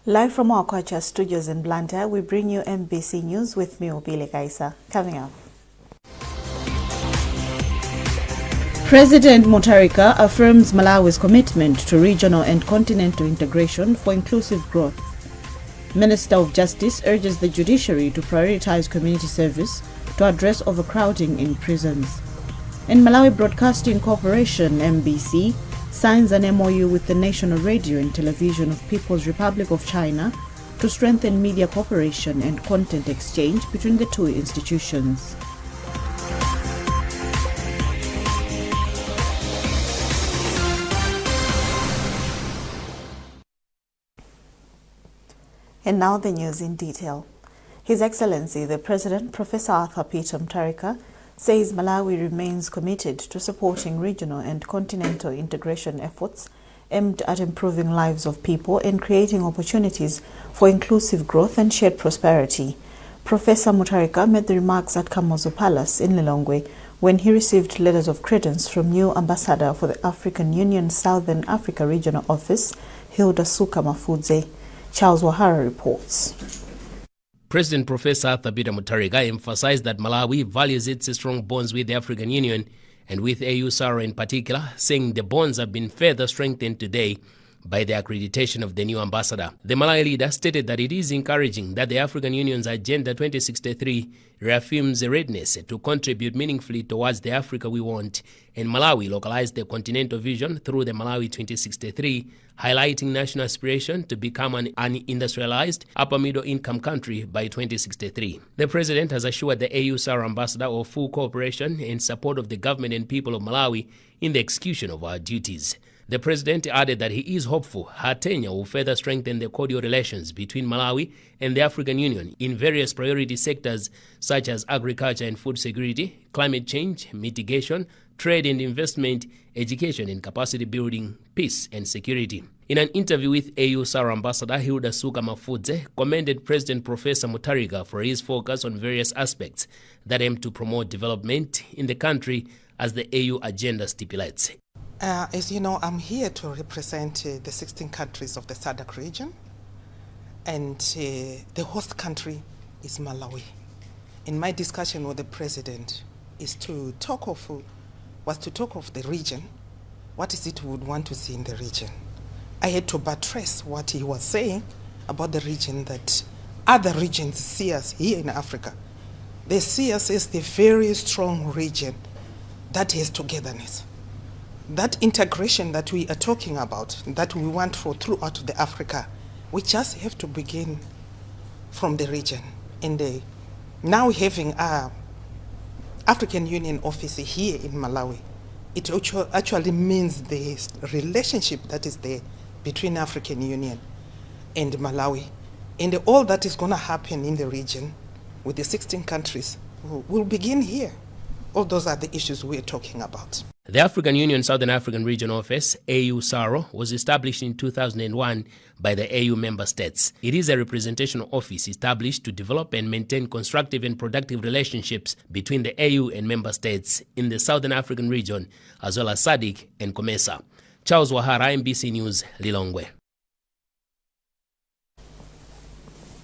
Live from our Kwacha studios in Blantyre, we bring you MBC News with me, Obile Kaisa. Coming up. President Mutharika affirms Malawi's commitment to regional and continental integration for inclusive growth. Minister of Justice urges the judiciary to prioritize community service to address overcrowding in prisons. And Malawi Broadcasting Corporation, MBC, signs an MOU with the National Radio and Television of People's Republic of China to strengthen media cooperation and content exchange between the two institutions. And now the news in detail. His Excellency, the President, Professor Arthur Peter Mutharika, says Malawi remains committed to supporting regional and continental integration efforts aimed at improving lives of people and creating opportunities for inclusive growth and shared prosperity. Professor Mutharika made the remarks at Kamozo Palace in Lilongwe when he received letters of credence from new Ambassador for the African Union Southern Africa Regional Office, Hilda Suka Mafudze. Charles Wahara reports. President Professor Arthur Peter Mutharika emphasized that Malawi values its strong bonds with the African Union and with AU-SARA in particular, saying the bonds have been further strengthened today by the accreditation of the new ambassador. The Malawi leader stated that it is encouraging that the African Union's Agenda 2063 reaffirms a readiness to contribute meaningfully towards the Africa we want, and Malawi localized the continental vision through the Malawi 2063, highlighting national aspiration to become an industrialized upper-middle-income country by 2063. The president has assured the AU-SARA ambassador of full cooperation and support of the government and people of Malawi in the execution of our duties. The president added that he is hopeful her tenure will further strengthen the cordial relations between Malawi and the African Union in various priority sectors such as agriculture and food security, climate change, mitigation, trade and investment, education and capacity building, peace and security. In an interview with AU-SARA Ambassador Hilda Suka Mafudze, commended President Professor Mutharika for his focus on various aspects that aim to promote development in the country as the AU agenda stipulates. As you know, I'm here to represent the 16 countries of the SADC region, and the host country is Malawi. In my discussion with the president was to talk of the region. What is it we would want to see in the region? I had to buttress what he was saying about the region, that other regions see us here in Africa. They see us as the very strong region that has togetherness. That integration that we are talking about, that we want for throughout the Africa, we just have to begin from the region. And now having our African Union office here in Malawi, it actually means the relationship that is there between African Union and Malawi. And all that is going to happen in the region with the 16 countries will begin here. All those are the issues we're talking about. The African Union Southern African Region Office, AU-SARA, was established in 2001 by the AU member states. It is a representation office established to develop and maintain constructive and productive relationships between the AU and member states in the Southern African region, as well as SADC and COMESA. Charles Wahara, MBC News, Lilongwe.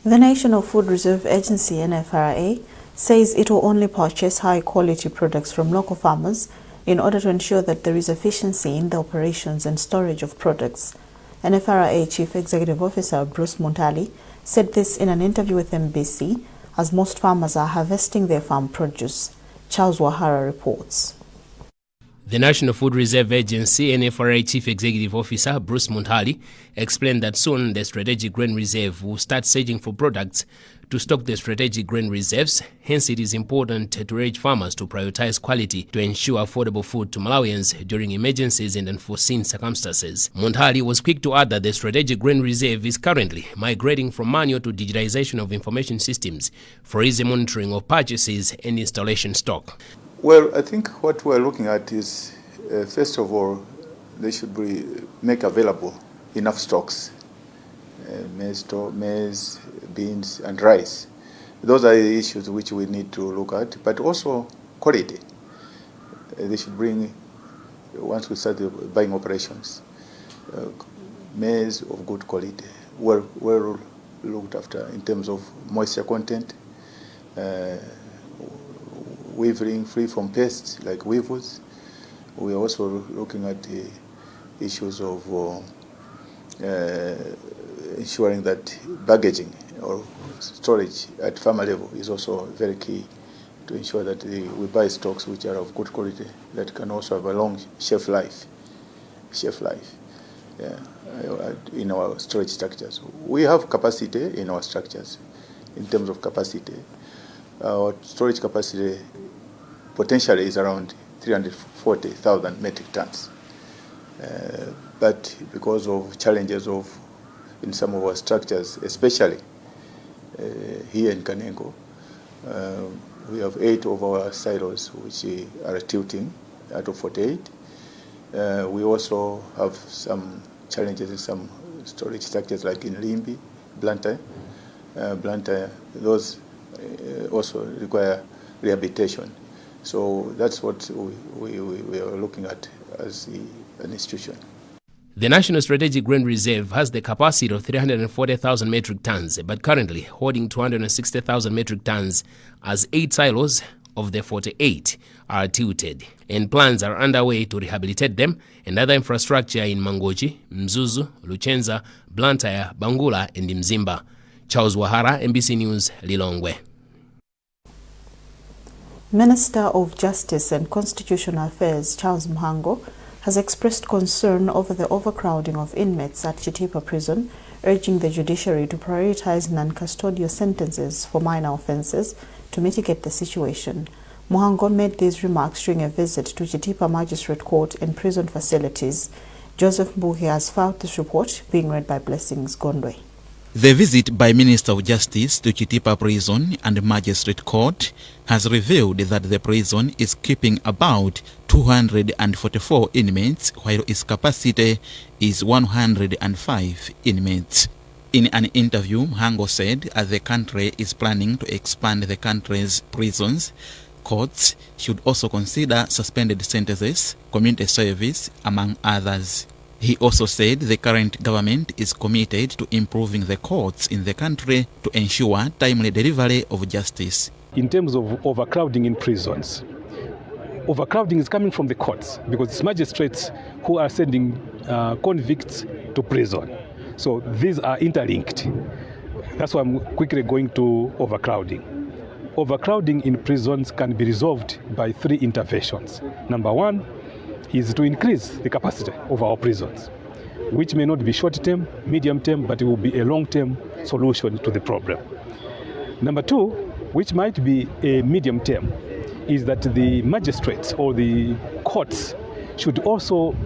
The National Food Reserve Agency, NFRA, says it will only purchase high-quality products from local farmers in order to ensure that there is efficiency in the operations and storage of products. NFRA Chief Executive Officer Bruce Muntali said this in an interview with MBC, as most farmers are harvesting their farm produce. Charles Wahara reports. The National Food Reserve Agency, NFRA Chief Executive Officer Bruce Muntali, explained that soon the Strategic Grain Reserve will start searching for products to stock the strategic grain reserves. Hence, it is important to urge farmers to prioritize quality to ensure affordable food to Malawians during emergencies and unforeseen circumstances. Muntali was quick to add that the Strategic Grain Reserve is currently migrating from manual to digitization of information systems for easy monitoring of purchases and installation stock. Well, I think what we're looking at is, first of all, they should make available enough stocks, maize, beans, and rice. Those are the issues which we need to look at, but also quality. They should bring, once we start the buying operations, maize of good quality, well looked after in terms of moisture content, weevil free from pests like weevils. We are also looking at the issues of ensuring that baggaging or storage at farmer level is also very key to ensure that we buy stocks which are of good quality that can also have a long shelf life. In our storage structures. We have capacity in our structures. In terms of capacity, our storage capacity potentially is around 340,000 metric tons. But because of challenges in some of our structures, especially here in Kanengo, we have 8 of our silos which are tilting out of 48. We also have some challenges in some storage structures like in Limbi, Blantyre. Those also require rehabilitation. So that's what we are looking at as an institution. The National Strategic Grain Reserve has the capacity of 340,000 metric tons, but currently holding 260,000 metric tons as 8 silos of the 48 are tilted, and plans are underway to rehabilitate them and other infrastructure in Mangochi, Mzuzu, Luchenza, Blantyre, Bangula and Mzimba. Charles Wahara, NBC News, Lilongwe. Minister of Justice and Constitutional Affairs Charles Mhango has expressed concern over the overcrowding of inmates at Chitipa Prison, urging the judiciary to prioritize non-custodial sentences for minor offences to mitigate the situation. Mhango made these remarks during a visit to Chitipa Magistrate Court and prison facilities. Joseph Mbuhi has filed this report, being read by Blessings Gondwe. The visit by Minister of Justice to Chitipa Prison and Magistrate Court has revealed that the prison is keeping about 244 inmates, while its capacity is 105 inmates. In an interview, Mhango said as the country is planning to expand the country's prisons, courts should also consider suspended sentences, community service, among others. He also said the current government is committed to improving the courts in the country to ensure timely delivery of justice. In terms of overcrowding in prisons, overcrowding is coming from the courts because it's magistrates who are sending convicts to prison. So these are interlinked. That's why I'm quickly going to overcrowding. Overcrowding in prisons can be resolved by 3 interventions. Number 1 is to increase the capacity of our prisons, which may not be short-term, medium-term, but it will be a long-term solution to the problem. Number 2, which might be a medium-term, is that the magistrates or the courts should also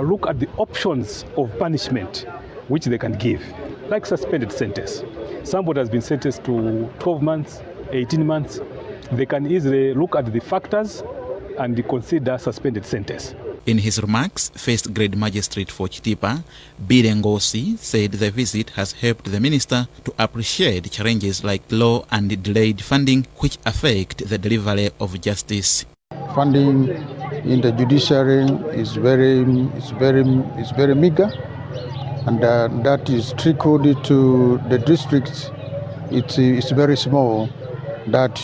look at the options of punishment which they can give, like suspended sentence. Somebody has been sentenced to 12 months, 18 months. They can easily look at the factors and consider suspended sentence. In his remarks, First Grade Magistrate for Chitipa, Birengosi, said the visit has helped the minister to appreciate challenges like low and delayed funding, which affect the delivery of justice. Funding in the judiciary is very meager, and that is trickled to the districts. It's very small. That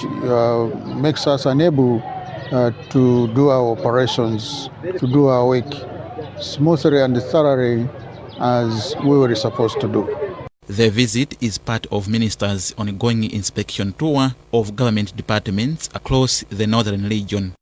makes us unable to do our operations, to do our work smoothly and thoroughly as we were supposed to do. The visit is part of ministers' ongoing inspection tour of government departments across the northern region.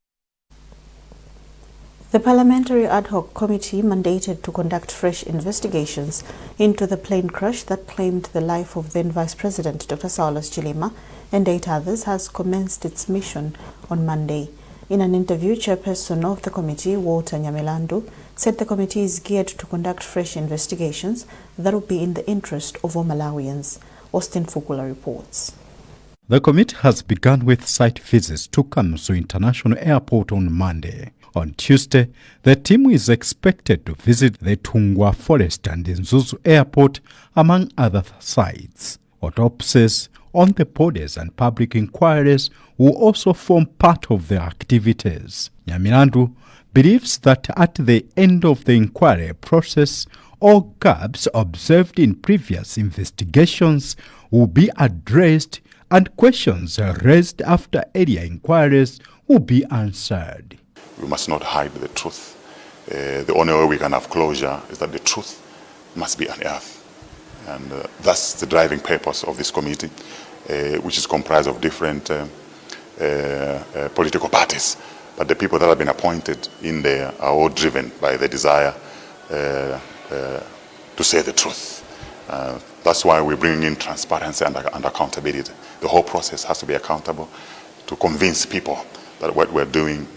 The Parliamentary Ad Hoc Committee mandated to conduct fresh investigations into the plane crash that claimed the life of then Vice President Dr. Saulos Chilima and 8 others has commenced its mission on Monday. In an interview, Chairperson of the committee, Walter Nyamilandu, said the committee is geared to conduct fresh investigations that will be in the interest of all Malawians. Austin Fukula reports. The committee has begun with site visits to Kamsu International Airport on Monday. On Tuesday, the team is expected to visit the Tungwa Forest and Mzuzu Airport, among other sites. Autopsies on the bodies and public inquiries will also form part of the activities. Nyamilandu believes that at the end of the inquiry process, all gaps observed in previous investigations will be addressed and questions raised after earlier inquiries will be answered. We must not hide the truth. The only way we can have closure is that the truth must be unearthed. And that's the driving purpose of this committee, which is comprised of different political parties. But the people that have been appointed in there are all driven by the desire to say the truth. That's why we bring in transparency and accountability. The whole process has to be accountable to convince people that what we're doing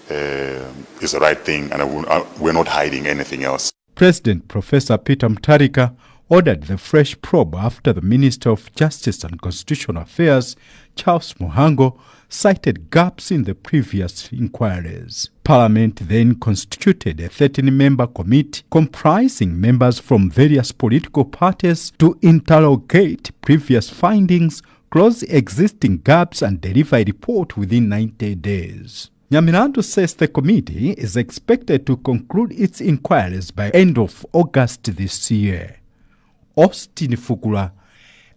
is the right thing and we're not hiding anything else. President Professor Peter Mutharika ordered the fresh probe after the Minister of Justice and Constitutional Affairs, Charles Muhango, cited gaps in the previous inquiries. Parliament then constituted a 13-member committee comprising members from various political parties to interrogate previous findings, close existing gaps and deliver a report within 90 days. Nyamilandu says the committee is expected to conclude its inquiries by end of August this year. Austin Fukula,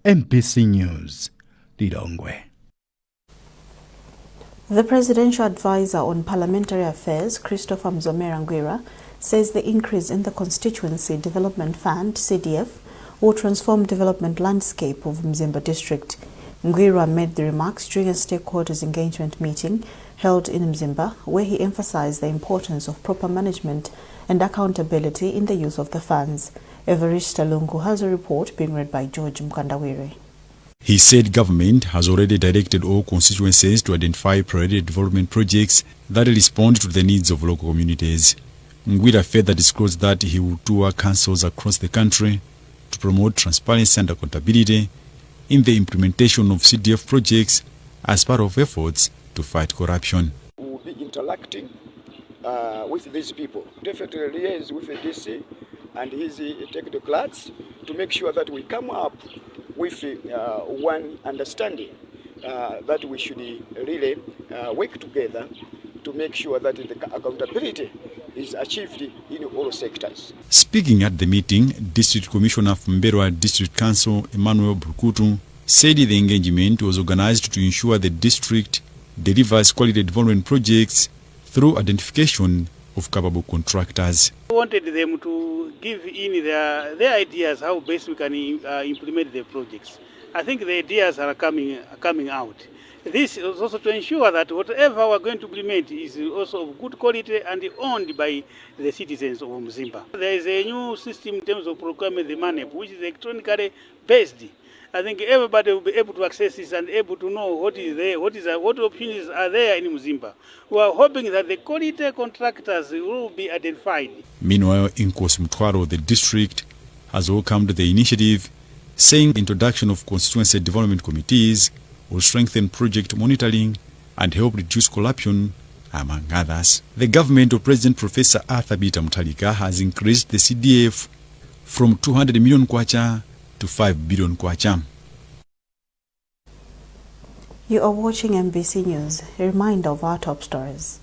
MBC News, Lilongwe. The Presidential Advisor on Parliamentary Affairs, Christopher Mzomera Ngwira, says the increase in the Constituency Development Fund, CDF, will transform development landscape of Mzimba District. Ngwira made the remarks during a stakeholders engagement meeting held in Mzimba, where he emphasized the importance of proper management and accountability in the use of the funds. Evarista Lungu has a report being read by George Mkandawire. He said government has already directed all constituencies to identify priority development projects that respond to the needs of local communities. Ngwira further disclosed that he will tour councils across the country to promote transparency and accountability in the implementation of CDF projects as part of efforts to fight corruption. We will be interacting with these people, definitely liaise with the DC and his technical clerks to make sure that we come up with one understanding that we should really work together to make sure that the accountability is achieved in all sectors. Speaking at the meeting, District Commissioner from Mberwa District Council Emmanuel Brukutu said the engagement was organized to ensure the district delivers quality development projects through identification of capable contractors. I wanted them to give in their ideas how best we can implement the projects. I think the ideas are coming out. This is also to ensure that whatever we are going to implement is also of good quality and owned by the citizens of Mzimba. There is a new system in terms of procurement the money, which is electronically based. I think everybody will be able to access this and able to know what is there, what opportunities are there in Mzimba. We are hoping that the quality contractors will be identified. Meanwhile, Inkosi Mtwaro, the district, has welcomed the initiative, saying the introduction of constituency development committees will strengthen project monitoring and help reduce corruption, among others. The government of President Professor Peter Mutharika has increased the CDF from 200 million kwacha to 5 billion kwacha. You are watching MBC News. A reminder of our top stories.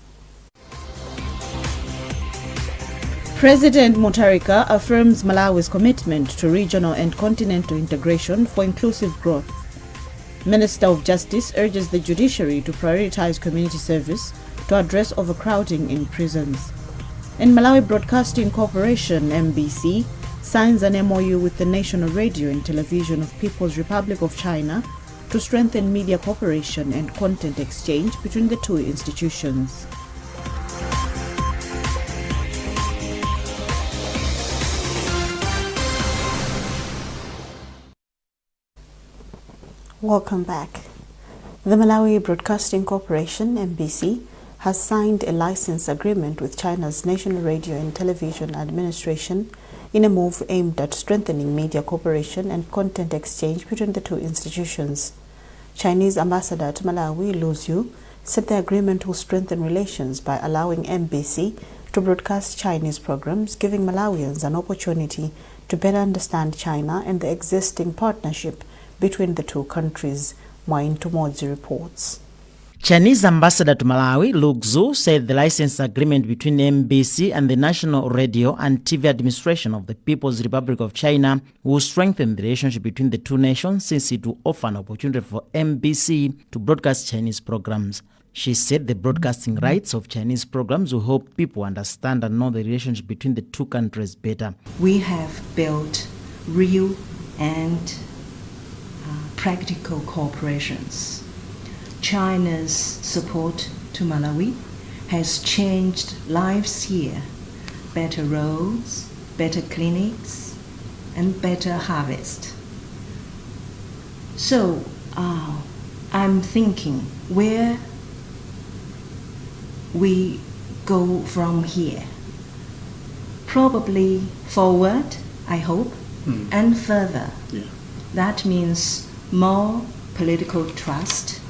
President Mutharika affirms Malawi's commitment to regional and continental integration for inclusive growth. Minister of Justice urges the judiciary to prioritize community service to address overcrowding in prisons. And Malawi Broadcasting Corporation, MBC, signs an MOU with the National Radio and Television of People's Republic of China to strengthen media cooperation and content exchange between the two institutions. Welcome back. The Malawi Broadcasting Corporation, MBC, has signed a license agreement with China's National Radio and Television Administration in a move aimed at strengthening media cooperation and content exchange between the two institutions. Chinese Ambassador to Malawi, Lu Xiu, said the agreement will strengthen relations by allowing MBC to broadcast Chinese programs, giving Malawians an opportunity to better understand China and the existing partnership between the two countries. Mwai Ntumodzi reports. Chinese ambassador to Malawi, Lu Xu, said the license agreement between MBC and the National Radio and TV Administration of the People's Republic of China will strengthen the relationship between the two nations, since it will offer an opportunity for MBC to broadcast Chinese programs. She said the broadcasting rights of Chinese programs will help people understand and know the relationship between the two countries better. We have built real and practical cooperations. China's support to Malawi has changed lives here. Better roads, better clinics, and better harvest. So I'm thinking where we go from here. Probably forward, I hope, and further. Yeah. That means more political trust,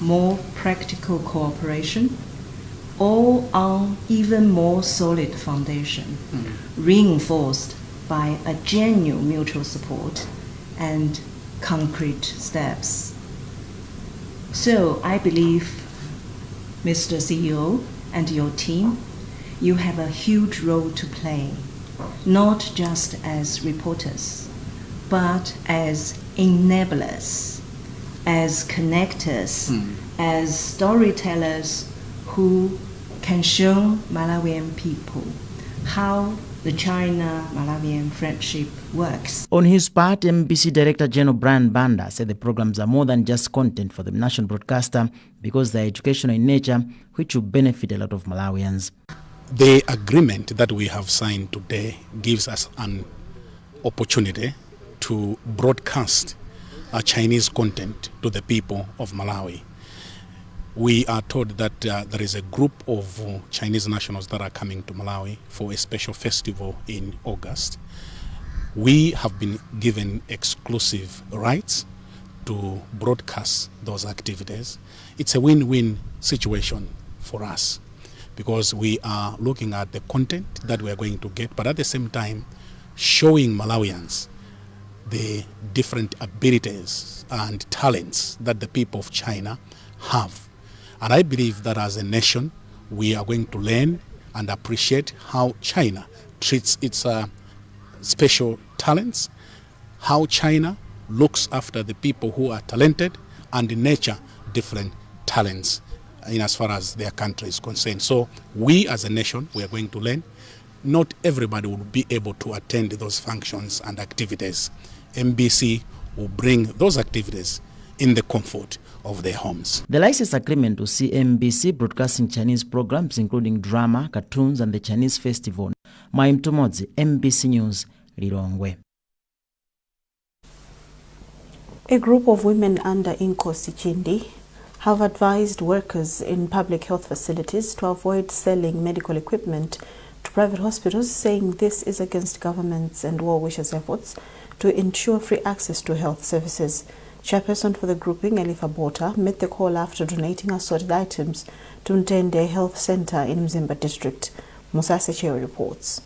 more practical cooperation, all on even more solid foundation, reinforced by a genuine mutual support and concrete steps. So I believe, Mr. CEO and your team, you have a huge role to play, not just as reporters, but as enablers, as connectors, as storytellers who can show Malawian people how the China-Malawian friendship works. On his part, MBC Director General Brian Banda said the programs are more than just content for the national broadcaster because they are educational in nature, which will benefit a lot of Malawians. The agreement that we have signed today gives us an opportunity to broadcast Chinese content to the people of Malawi. We are told that there is a group of Chinese nationals that are coming to Malawi for a special festival in August. We have been given exclusive rights to broadcast those activities. It's a win-win situation for us because we are looking at the content that we are going to get, but at the same time showing Malawians the different abilities and talents that the people of China have. And I believe that as a nation, we are going to learn and appreciate how China treats its special talents, how China looks after the people who are talented and nurture different talents in as far as their country is concerned. So we as a nation, we are going to learn. Not everybody will be able to attend those functions and activities. MBC will bring those activities in the comfort of their homes. The license agreement will see MBC broadcasting Chinese programs including drama, cartoons and the Chinese festival. Maim Tumodzi, MBC News, Lilongwe. A group of women under Constituency have advised workers in public health facilities to avoid selling medical equipment to private hospitals, saying this is against governments and well-wishers' efforts to ensure free access to health services. Chairperson for the grouping, Elifa Bota, made the call after donating assorted items to Mtende Health Center in Mzimba District. Musa Sechewa reports.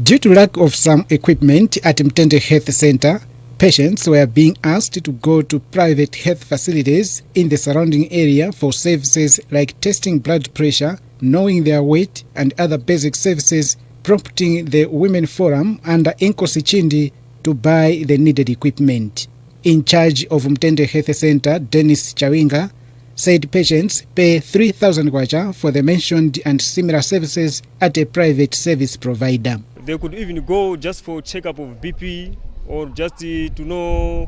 Due to lack of some equipment at Mtende Health Center, patients were being asked to go to private health facilities in the surrounding area for services like testing blood pressure, knowing their weight, and other basic services, prompting the Women Forum under Inkosi Chindi to buy the needed equipment. In charge of Mtende Health Center, Dennis Chawinga, said patients pay 3,000 kwacha for the mentioned and similar services at a private service provider. They could even go just for checkup of BP or just to know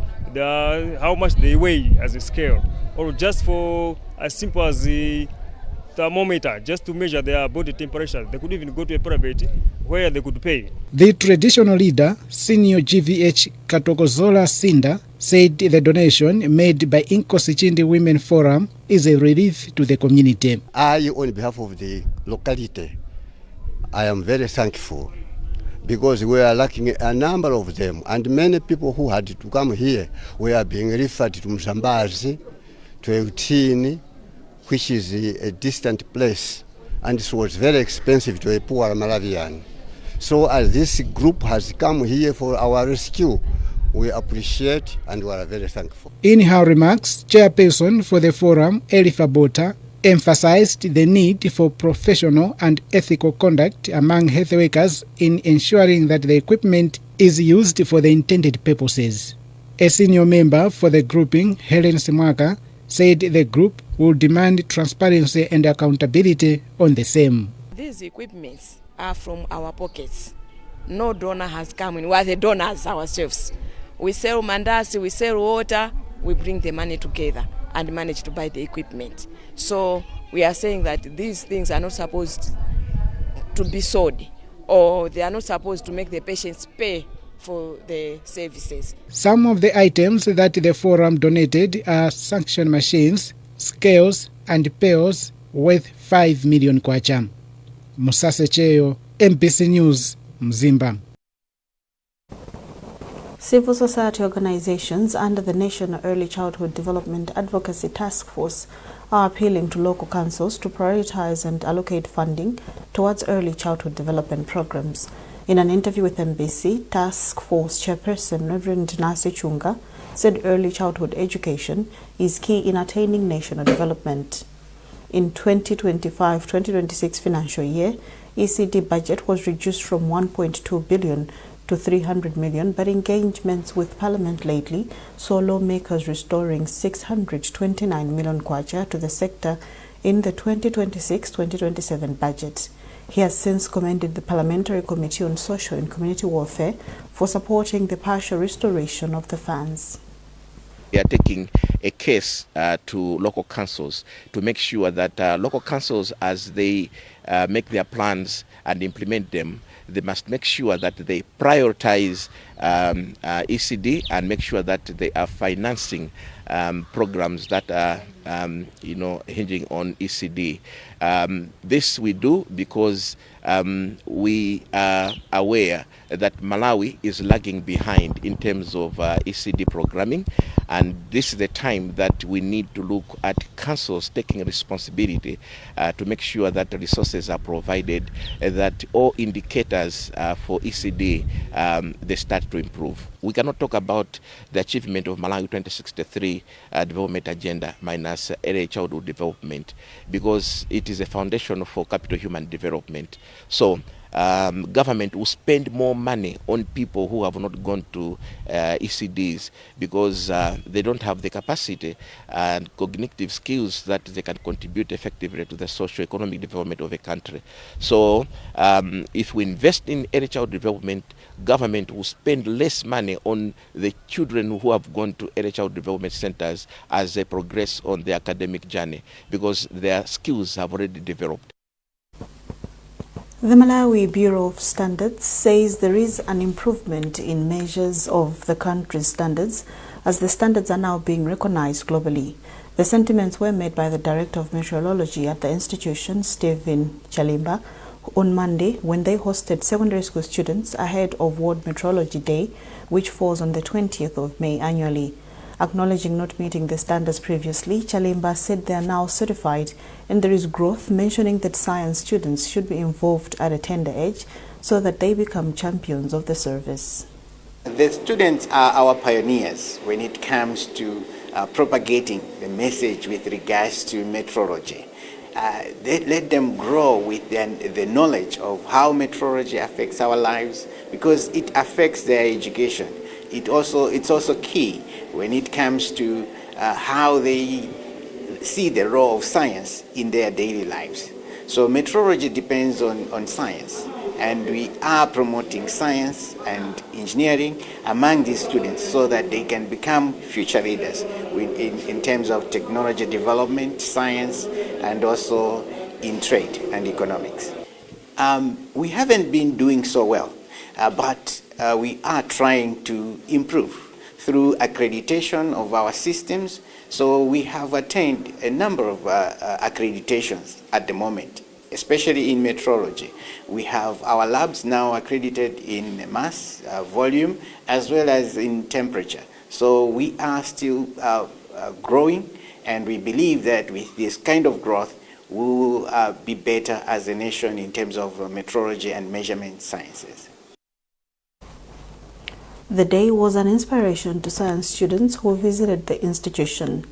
how much they weigh as a scale, or just for as simple as the thermometer, just to measure their body temperature. They could even go to a private where they could pay. The traditional leader, Senior GVH Katokozola Sinda, said the donation made by Inkosi Chindi Women Forum is a relief to the community. I, on behalf of the locality, I am very thankful because we are lacking a number of them, and many people who had to come here were being referred to Mzambazi, to Eutini, which is a distant place, and it was very expensive to a poor Malawian. So as this group has come here for our rescue, We appreciate and we are very thankful. In her remarks, chairperson for the forum, Elifa Bota, emphasized the need for professional and ethical conduct among health workers in ensuring that the equipment is used for the intended purposes. A senior member for the grouping, Helen Simwaka, said the group will demand transparency and accountability on the same. These equipments are from our pockets. No donor has come in. We are the donors ourselves. We sell mandasi, we sell water, we bring the money together and manage to buy the equipment. So we are saying that these things are not supposed to be sold, or they are not supposed to make the patients pay for the services. Some of the items that the forum donated are suction machines, scales and pails worth 5 million kwacha. Musase Cheyo, MPC News, Mzimba. Civil society organizations under the National Early Childhood Development Advocacy Task Force are appealing to local councils to prioritize and allocate funding towards early childhood development programs. In an interview with MBC, Task Force Chairperson Reverend Nasi Chunga said early childhood education is key in attaining national development. In 2025-2026 financial year, ECD budget was reduced from 1.2 billion to 300 million, but engagements with Parliament lately saw lawmakers restoring 629 million kwacha to the sector in the 2026-2027 budget. He has since commended the Parliamentary Committee on Social and Community Welfare for supporting the partial restoration of the funds. We are taking a case to local councils to make sure that local councils, as they make their plans and implement them, they must make sure that they prioritize ECD and make sure that they are financing programs that are hinging on ECD. This we do because we are aware that Malawi is lagging behind in terms of ECD programming, and this is the time that we need to look at councils taking responsibility to make sure that the resources are provided, that all indicators for ECD they start to improve. We cannot talk about the achievement of Malawi 2063 development agenda minus early childhood development, because it is a foundation for capital human development. So government will spend more money on people who have not gone to ECDs because they don't have the capacity and cognitive skills that they can contribute effectively to the socio-economic development of a country. So if we invest in early child development, government will spend less money on the children who have gone to early child development centers as they progress on their academic journey, because their skills have already developed. The Malawi Bureau of Standards says there is an improvement in measures of the country's standards as the standards are now being recognized globally. The sentiments were made by the Director of Metrology at the institution, Stephen Chalimba, on Monday when they hosted secondary school students ahead of World Metrology Day, which falls on the 20th of May annually. Acknowledging not meeting the standards previously, Chalimba said they are now certified and there is growth, mentioning that science students should be involved at a tender age so that they become champions of the service. The students are our pioneers when it comes to propagating the message with regards to metrology. Let them grow with the knowledge of how metrology affects our lives, because it affects their education. It's also key when it comes to how they see the role of science in their daily lives. So metrology depends on science, and we are promoting science and engineering among these students so that they can become future leaders in terms of technology development, science, and also in trade and economics. We haven't been doing so well, but we are trying to improve through accreditation of our systems. So we have attained a number of accreditations at the moment, especially in metrology. We have our labs now accredited in mass, volume, as well as in temperature. So we are still growing, and we believe that with this kind of growth, we will be better as a nation in terms of metrology and measurement sciences. The day was an inspiration to science students who visited the institution.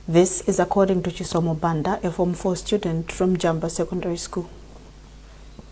This is according to Chisomo Banda, a Form 4 student from Jamba Secondary School.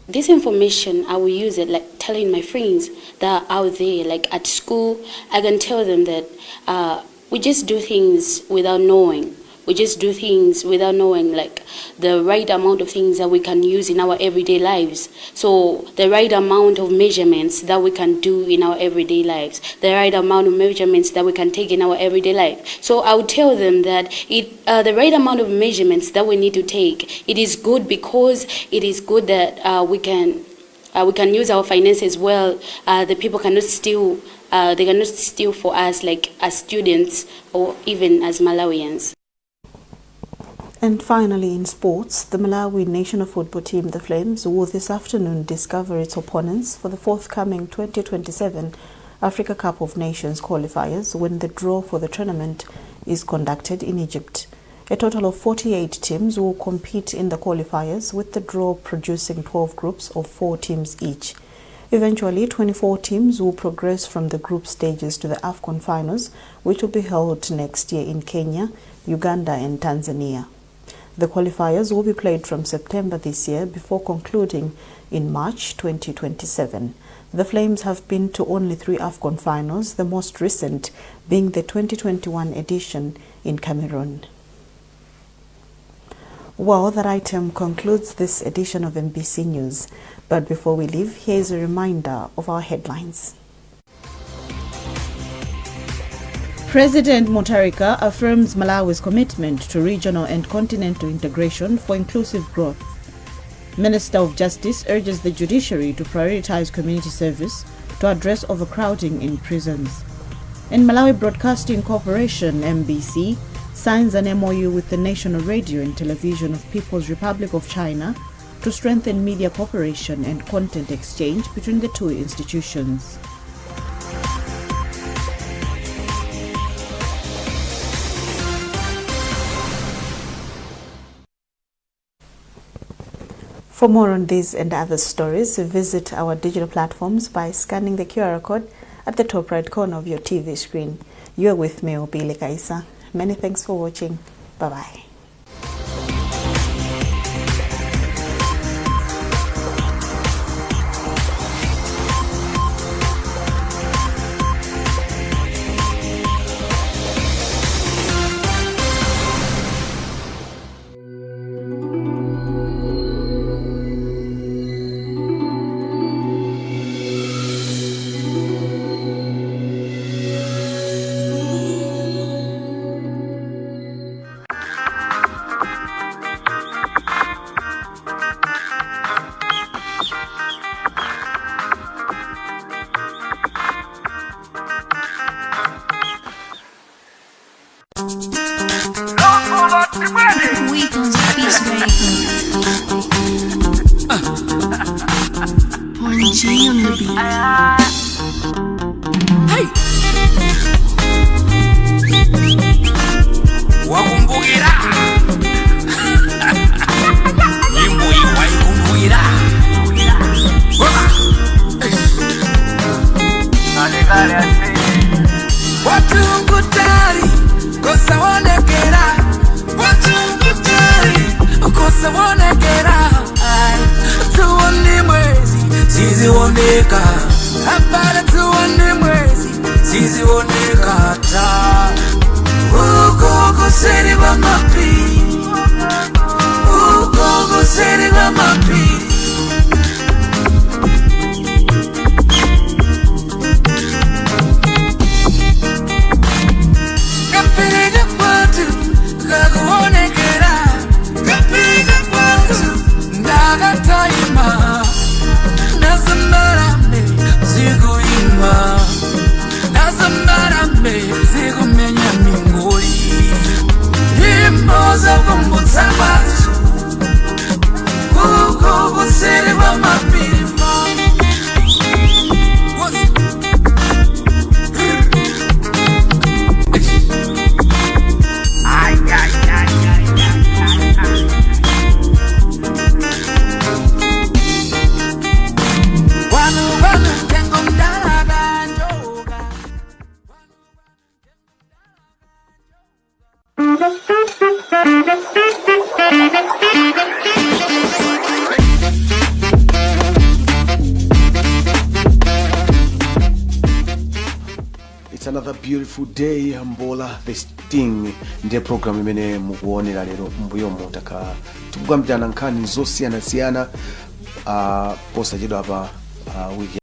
This information, I will use it like telling my friends that are out there, like at school. I can tell them that we just do things without knowing. We just do things without knowing like the right amount of things that we can use in our everyday lives. So the right amount of measurements that we can do in our everyday lives, the right amount of measurements that we can take in our everyday life. So I would tell them that the right amount of measurements that we need to take, it is good because it is good that we can use our finances well. The people cannot steal. They cannot steal for us, like as students or even as Malawians. And finally, in sports, the Malawi national football team, the Flames, will this afternoon discover its opponents for the forthcoming 2027 Africa Cup of Nations qualifiers when the draw for the tournament is conducted in Egypt. A total of 48 teams will compete in the qualifiers, with the draw producing 12 groups of 4 teams each. Eventually, 24 teams will progress from the group stages to the AFCON finals, which will be held next year in Kenya, Uganda and Tanzania. The qualifiers will be played from September this year before concluding in March 2027. The Flames have been to only 3 AFCON finals, the most recent being the 2021 edition in Cameroon. Well, that item concludes this edition of MBC News. But before we leave, here is a reminder of our headlines. President Mutharika affirms Malawi's commitment to regional and continental integration for inclusive growth. Minister of Justice urges the judiciary to prioritize community service to address overcrowding in prisons. And Malawi Broadcasting Corporation, MBC, signs an MOU with the National Radio and Television of People's Republic of China to strengthen media cooperation and content exchange between the two institutions. For more on these and other stories, visit our digital platforms by scanning the QR code at the top right corner of your TV screen. You are with me, Obile Kaisa. Many thanks for watching. Bye-bye. Zigumenya mingoli, himbo It's another beautiful day. Mbola the Sting ndiye program imene mukuonera lero mbuyo mutaka tukugambirana nkhani zosiyana-siyana posachedwa pa wiki